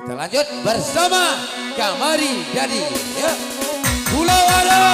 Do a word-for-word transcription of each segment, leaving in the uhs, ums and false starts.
Talanjut barsama Kamari Dadi, yo. Pulau Aro,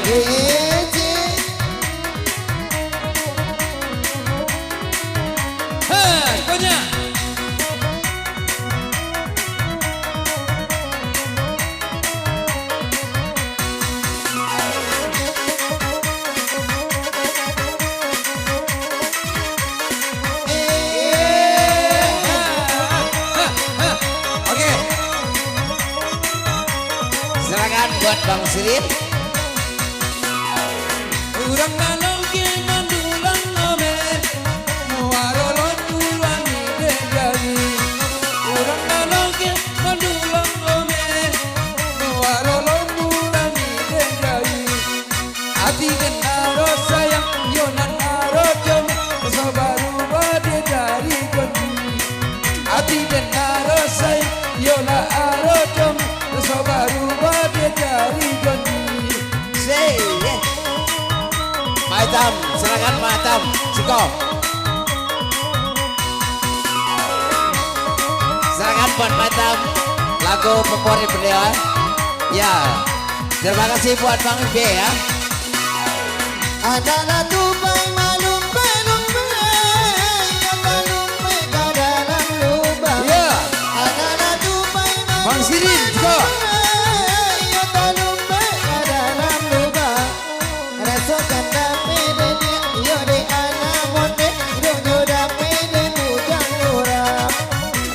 yo. Ha, konyak. Oke. Silakan buat Bang Sirin. Urang nan oke mandulang omeh, muaro lombu rami den jari. Urang nan oke mandulang omeh, muaro lombu rami den jari. Ati den naro sayang, yo nan naro comeh, raso barubah dek jari janji. Ati den naro sayang, yo nan naro comeh, raso barubah dek jari janji. Say, yeah. Mak Itam, silakan Mak Itam. Siko. Silakan buat Mak Itam. Lagu favorit beliau, eh. Ya. Terima kasih buat Bang Ibe, ya. Anak lah tupai malumpek-lumpek, yang talumpek ka dalam lubang. Ya. Anak lah tupai Bang Sirin, go. Malumpek-lumpek, yang talumpek ka dalam lubang. Rasokan dapek dek niniak, iyo dek anak mondeh, idonyo dapek dek bujang urang.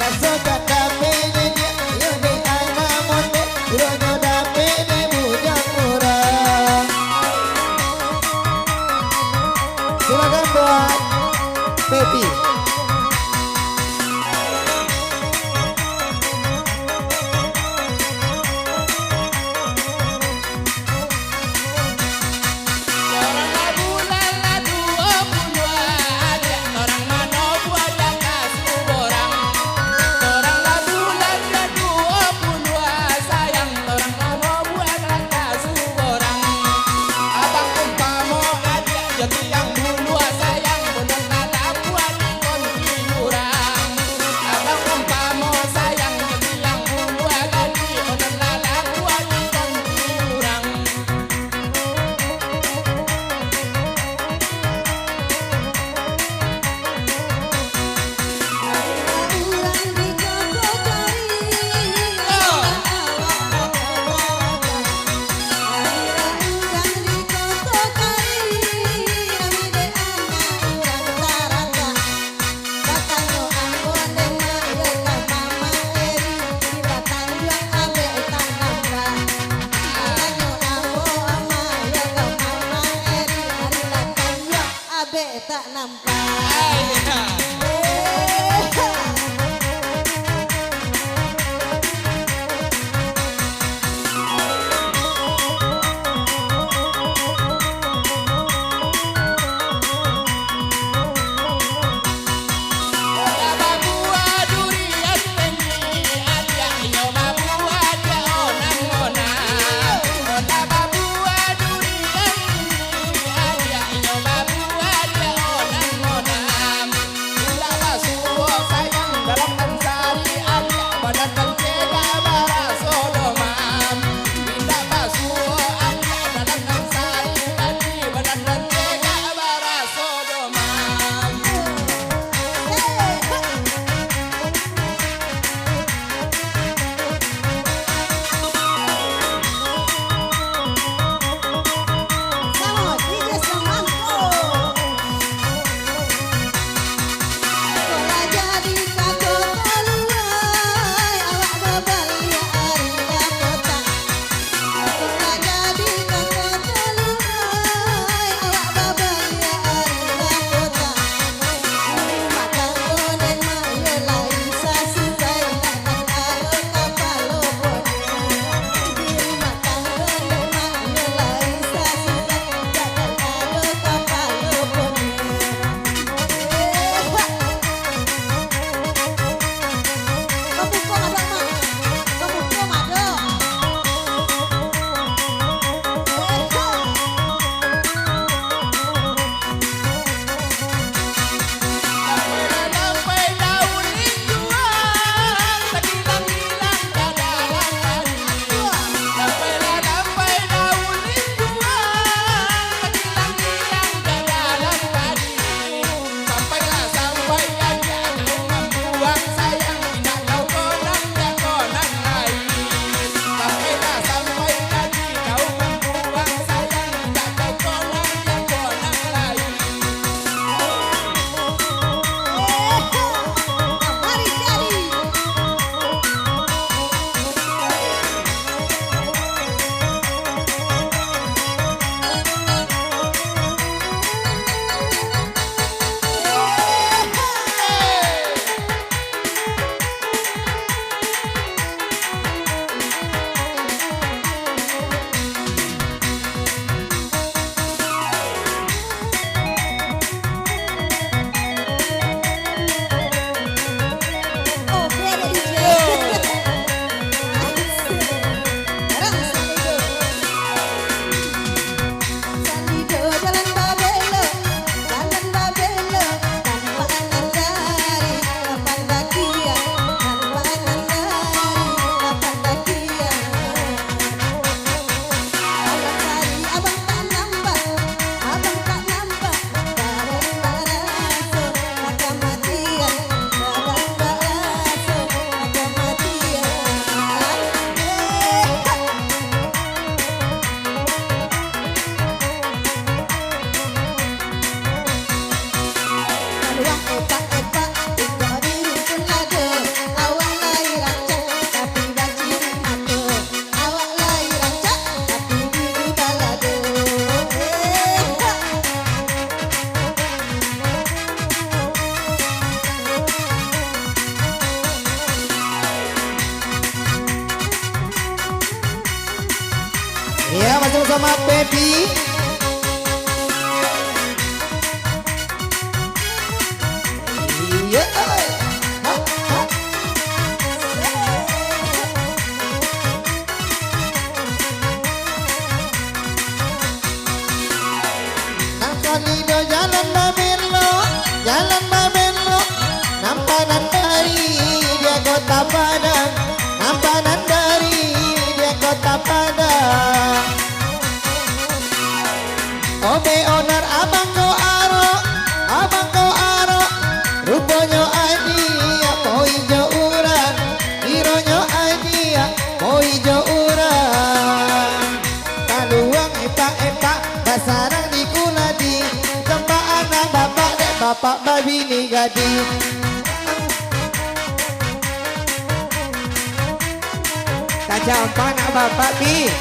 Rasokan dapek dek niniak, iyo dek anak mondeh, idonyo dapek dek bujang urang. Silakan buat Pepi. Orang lah bulan lah duo puluah, ajak orang mano buat ka suborang. Orang lah bulan lah duo puluah, sayang orang mano buat ka suborang. Abang umpamo ajak jo tiang buluah, sayang bulan lah buat di konti urang. Abang umpamo sayang jo tiang buluah, jadi orang lah buat di konti urang. Batanyo ambo dek mak yo ka mama Eri, di batang juang abek tak nampak. Batanyo ambo mak yo ka mama Eri, di batang juang abek tak nampak. Sama Pepi. Iya, oi. Ha, ha. Nang kalido jalan babelok, jalan babelok, nampak nan dari dia Kota Padang, nampak nan dari dia Kota Padang. Obe onar abang ko arok, abang ko arok, ruponyo adiak moi jo urang, kironyo adiak moi jo urang. Paluang epak-epak basarang di kuladi, tempat anak bapak dek bapak babini gadih. Tajam anak bapak, Pi.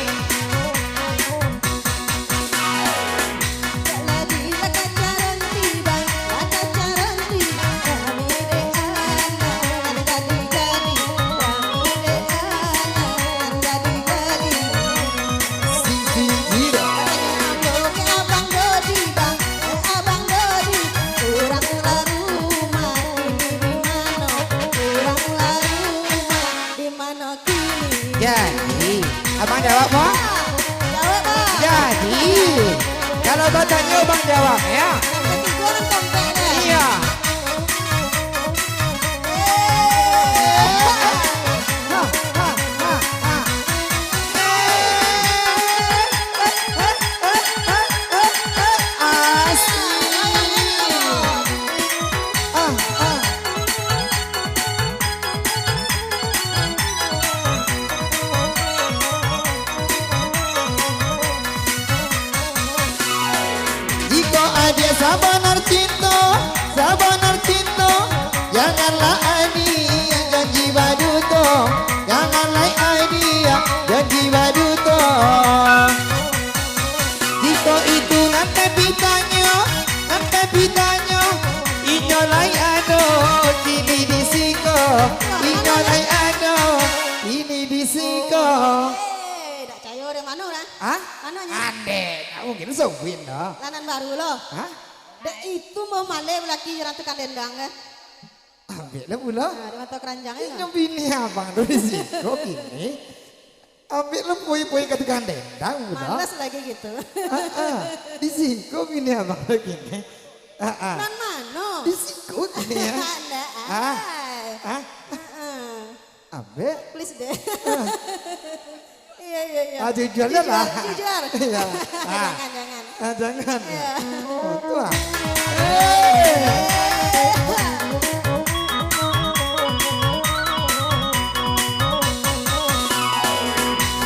Jadi, abang jawab, Bang? Jawab, Bang. Jadi, kalau batanyo, Bang jawab, ya? Yang ketiga kan kompak, deh. Iya. Asik. Ah, ah. Jikok adiak sabanar cinto, sabanar cinto, janganlah adiak janji baduto, janganlah adiak janji baduto. Jikok itu nan tapi tanyo, nan tapi tanyo, inyo lai ado kini di siko, inyo lai ado kini di siko. Eh, dak cayo deh, mano lah? Hah? Manonyo? Andek, tak mungkin Sowin doh. Lah nan baru lo. Hah? Dek itu mau maleh laki urang tukang dendang, eh. Ambek lah pulo. Nah, di mato keranjang, eh. Inyo bini abang tu di siko kini. Ambek lah poi-poi ka tukang dendang pulo. Malas lagi gitu. Ah, ah. Di siko bini abang tu kini. Ah, ah. Nan mano? Di siko kini ya. Ndak, ah. Ah. Ah. Heeh. Ambek. Please deh. Ah. Iya, iya, iya. Ah, jujur Jujur, lah. Jujur. Iya. Ah. Jangan, jangan. Ah, jangan. Iya. Oh, tu ah. Eh.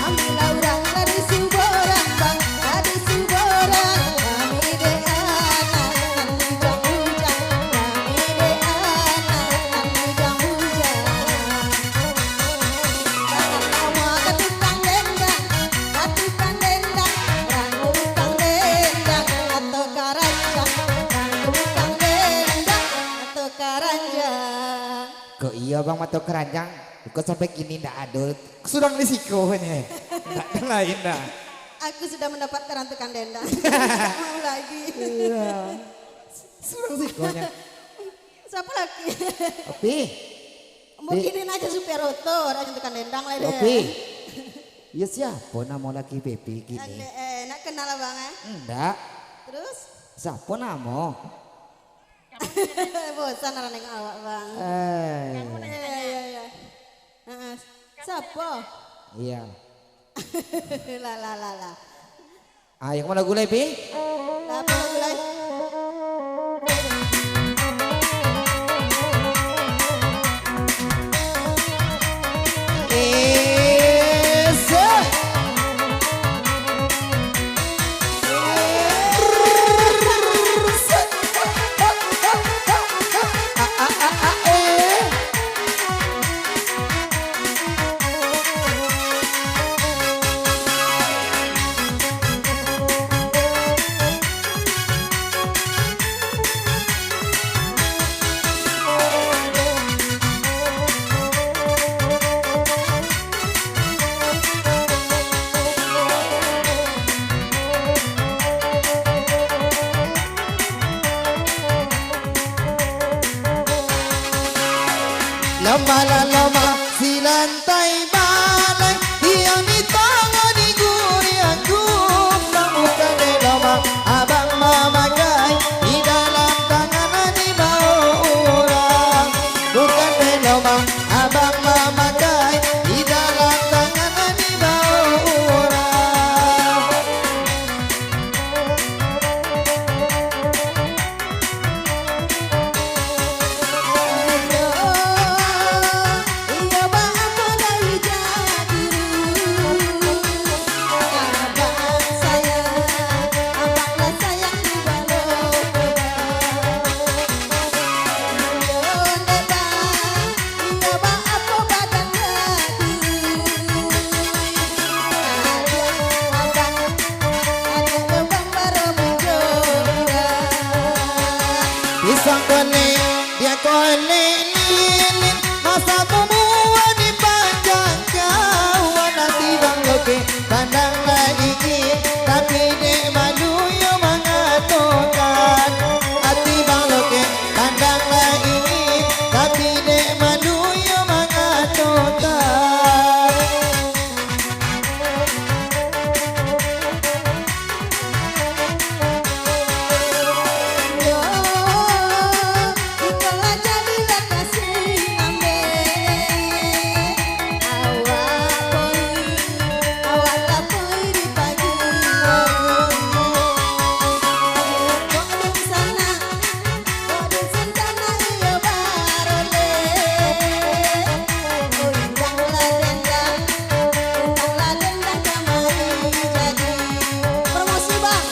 Ambilah urang dari Suboran, Bang, dari Suboran. Kami dek anak nan bujang-bujang, kami dek anak nan bujang-bujang. Jangan bawa ka tukang dendang, ka tukang dendang, rang tukang dendang, mato karanjang, rang tukang dendang, mato karanjang. Kok iyo, Bang, mato karanjang? Kok sampai kini ndak ado. Surang di siko nyo. Ndak ado lain dah. Aku sudah mendapatkan rang tukang dendang. Tak mau lagi. Iya. Surang siko nyo. Siapa lagi? Opi. Mungkinin aja supir oto, ada tukang dendang lah deh. Opi. Ya, siapa nama laki Pepi kini? Ande, eh, nak kenal abang, eh? Ndak. Terus? Siapa nama? Bosan orang nengok awak, Bang. Eh. Iya, iya, iya. Heeh. Siapa? Iya. Lah, lah, lah, lah. Ah, yang mana gulai, Pi? Lah, apa gulai? Eh, se- Malah lomang silantai balai, iyo di tangan di guriang gumbang. Bukan dek lomang abang mamakai, di dalam tangan di bao urang. Bukan dek lomang abang mamakai, di dalam tangan di bao urang. Pisang kolek, dia kolek lilin, masa tumbuah di panjang kawan. Ati bang loke pandang lah ingin, tapi dek malu iyo mangatokan. Ati bang loke pandang lah ingin, tapi dek malu iyo mangatokan. Promosi, Bang.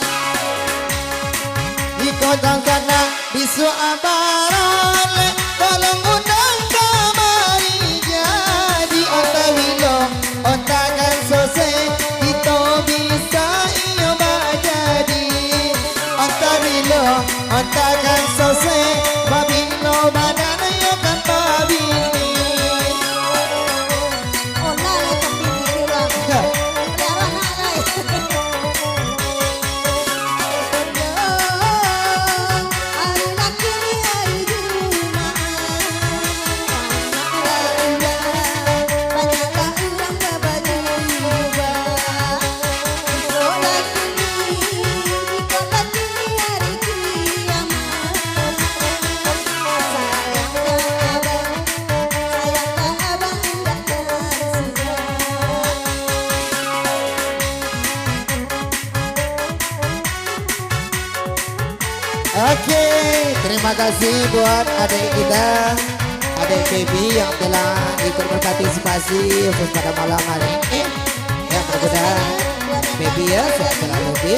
Iko tangkana bisuak abarale, tolong undang kamari jadi. Onta bilo, onta kan sose, kito bisa iyo bajadi. Onta bilo, onta kan sose, babilo badan iyo kan babini. Ona lah tapi diri urang. Pelihara anak lai. Ari laki ni ari Jumaat. Banyaklah urang, banyaklah urang babaju jubah. Iko laki ni, iko laki ni ari kiamat. Sayang ka abang, sayang ka abang indak ka sudah. Oke, terima kasih buat adik kita, adik Baby yang telah ikut berpartisipasi khusus pada malam hari ini. Ya, mudah-mudahan Baby ya, sehat selalu, Bi.